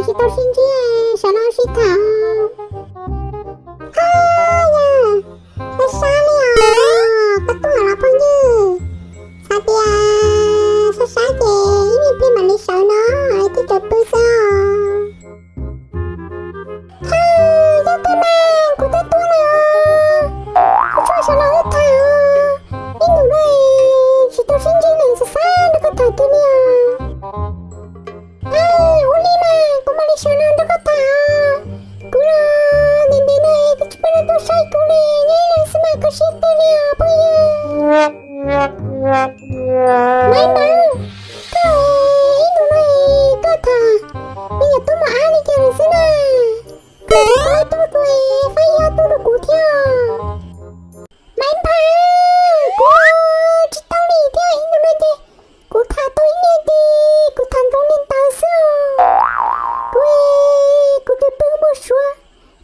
tsis tau sib ntsib, sawv los sib tham. Ab yawg, sab sab li os, koj tuaj los phooj ywg. Xav tias sab sab ces ib me pliag mam li sawv no, es twb tsaus pw xwb os. Yog kawg mas kuv twb tuaj lawm os, kuv tsuas sawv los wb tham os. Ib ntus no tsis tau sib ntsib li, xav xav nrog koj tham kawg li os. Ua li mas kuv mam li sawv los nrog koj tham os. Kuv los ntev ntev no kuv tsis pom koj tuaj saib kuv li, nyob ib leeg xwb mas koj siab tiag li os phooj ywg. Maiv Npawv, koj ib ntus no koj tham me nyuam tub mos ab li cas lawm xwb na? Koj tsis tau ib tug tus faib ib ob tug rau kuv thiab. Maiv Npawv, kuv tsis tau li thiab, ib ntus no ces kuv tham tau ib niag ces kuv tham ntsoov li ntawd xwb os. Kuv, kuv tus pw npau suav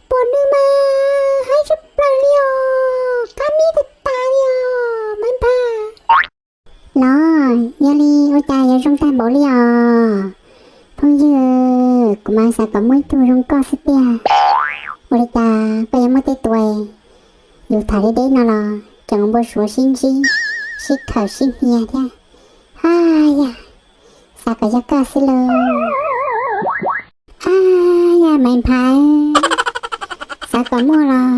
pom nws mas haib tshaj plaws li os, qab mib tag tas li os Maiv Npawv. Los yog li ua cas yuav zoo tag npaum li os? Phooj ywg, kuv mas xav kom muaj ib tug zoo koj xwb tiag. Ua li cas koj yuav muaj tej tus yus tham deb deb no los tseem npau suav sib ntsib, sib khawm sib hnia thiab. Ab yam, xav kom yog koj xwb lauj. Ab yam Maiv Npawv, xav kom muaj los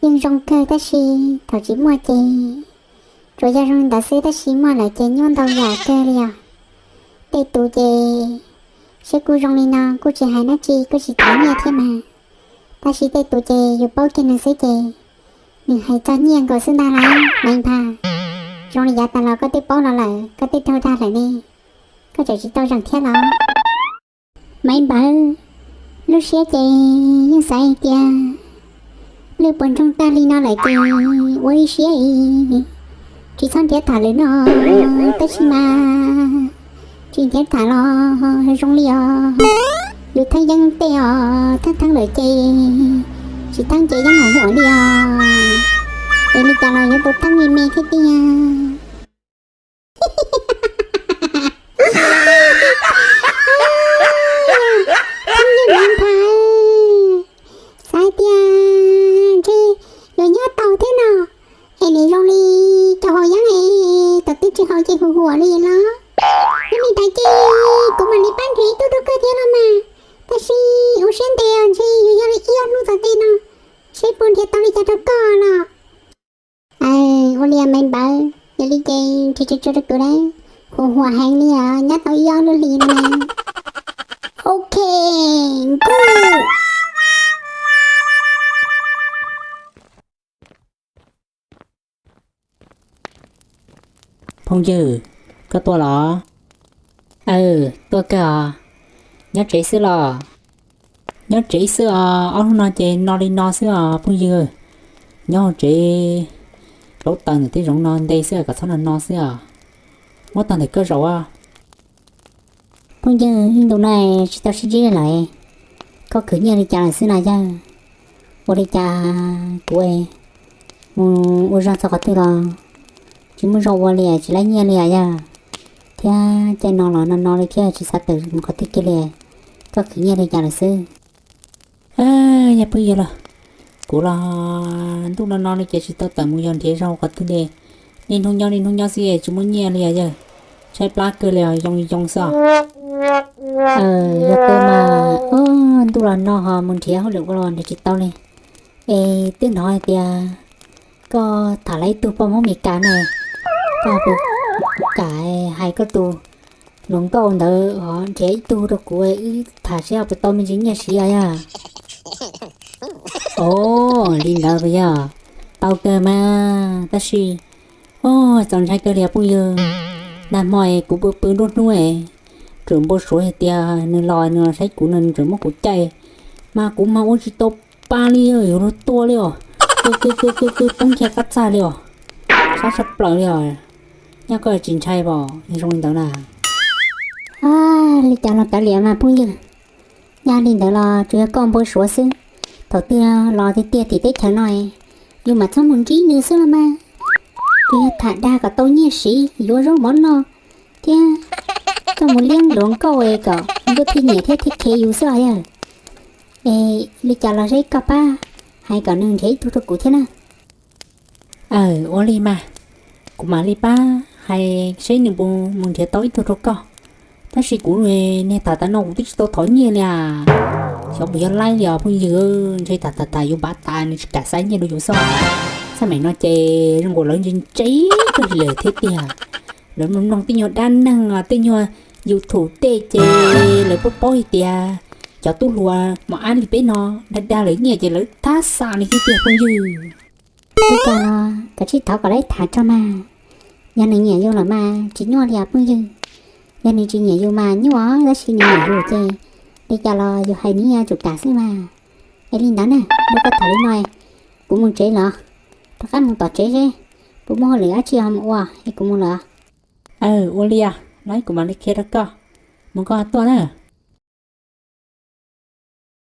yeej zoo kawg tab sis thaum tsis muaj ces tsuas yog zoo li ntawd xwb tab sis muaj lawm ces nyuaj ntau yam kawg li os. Tej tus ces saib kuj zoo li no kuj tsis hais dab tsi kuj tsis thov nyiaj thiab mas, tab sis tej tus ces yus paub kiag nws xwb ces nws hais txog nyiaj nkaus xwb ntag lauj Maiv Npawv. Zoo li yav tas los koj twb paub los lawm, koj twb raug dag lawm ne, koj tseem tsis tau zeem thiab los? Maiv Npawv, lub siab ces yeej xav hais tias lwj puas ntsoog tag li no lawm ces ua ib siab es tsis txhob nrhiav tham lawm no, tab sis mas tsis nrhiav tham los zoo li os, yus theej yeeb tej os theej theej lawm ces tsis theej ces yeej hum huam li os, es li cas los yuav tau theej me me thiab tiag. Phooj ywg Maiv Npawv, xav hais tias ntshe yuav nyob tau thiab no, es nws zoo li cov haus yeeb es thaum twg tsis haus ces huam huam li los. Yog li ntawd ces kuv mam li pab nrhiav ib tug rau koj thiab los mas, tab sis ua siab ntev os, ntshe yuav yog li ib ob hnub tom ntej no seb puas nrhiav tau li cas rau koj los. Ua li Maiv Npawv, yog li ces nrhiav tsuag tsuag rau kuv na, huam huam heev li os, nyob tau ib ob lub hlis no na. Ok, nkauj. Phooj ywg, koj tuaj los? Aw, tuaj kawg os. Nyob tsev xwb los? Nyob tsev xwb os, ob hnub no ces no li no xwb os phooj ywg. Nyob hauv tsev plaub taws ntawm tej zoov no nte xwb kom txhob no no xwb os. Muab tag ntawm koj zaum. Phooj ywg, ntu no tsis tau sib ntsib lawm, koj khwv nyiaj li cas lawm xwb na yawg? Ua li cas kuv mus ua zog txog qhov twg los tsis muaj zog ua li, tsis laib nyiaj li yawg, thiab caij no los no no li thiab tsis xav tawm mus qhov twg kiag li, koj khwv nyiaj li cas lawm xwb? Yog phooj ywg los, kuv los ntuj no no li ces tsis tau tawm mus yos nrhiav zog qhov twg li, niaj hnub nyob niaj hnub nyob xwb es tsis muaj nyiaj li yawg, tshaib plab kawg li os, yoo yoo xwb os. Yog kawg mas, ntuj los no ho mus nrhiav hauj lwm ua los nrhiav tsis tau li. Es twb hnov hais tias koj tham lawv ib tug poj Hmoob Meskas ne, koj puas kam hais koj tus hluas nkauj ntawd ho nrhiav ib tug rau kuv wb tham seb ho puas tau me ntsis nyiaj siv os yawg? Os, li ntawd puas yog? Tau kawg mas, tab sis, os, txaus ntshai kawg li phooj ywg. Nag hmo es kuv pw pw nruab hnub es tseem npau suav hais tias nws los nws los saib kuv no nws tseem muab kuv caij, mas kuv mas ua tsis tau pa li, yuav luag tua li os, kw kw kw kw poob kiag qab txag li os, sab sab plaws li os. Nyaj koj tsis ntshai pom zoo li ntawd na? Li cas los kav liam mas phooj ywg, yog li ntawd los tsuas yog koj npau suav xwb. Thaum twg los tiag tiag tim teb chaws no, yus mam txhob mus ntsib nws xwb los mas. Tsuas yog tham dag kom tau nyiaj siv, yuav zaub mov noj thiab txoj Mus liab hluas nkauj es kom nkauj thiaj nyiam thiab thiaj khev yus xwb os yawg. Es li cas los seb koj pab hais kom nws nrhiav ib tug rau kuv thiab na. Aw, ua li mas, kuv mam li pab hais seb nws puas mus nrhiav tau ib tug rau koj. Tab sis kuv niag tham tas no kuv twb tsis tau thov nyiaj li as. Xyov puas yog laib li os phooj ywg, ntshe tham tham tham yuav npav tas nws tsis kam xa nyiaj rau yus xwb. Xab maim no ces zoo nkaus lawv ntse ntse kawg li lawm thiab tiag. Lawv mloog mloog tej nyuag dab neeg, tej nyuag YouTube tej ces lawv paub paub hais tias cov tub hluas mos ab li peb no dag dag lawv nyiaj ces lawv thab xa li thiab tiag phooj ywg. Li cas los koj tsis thov kom lawv tham tso mas. Yog nws nyiam yus lawm mas tsis nyuaj li os phooj ywg. Yog nws tsis nyiam yus mas nyuaj, tab sis nws nyiam yus ces li cas los yus hais nws yuav tsum kam xwb mas. Es li ntawd na, ua koj tham li no, kuv mus tsev los, rov qab mus tom tsev seb puas muaj hauj lwm dab tsi ho mus ua es kuv mus lawm. Aw, ua li os, no kuv mam li qhia rau koj, mus koj tuaj na.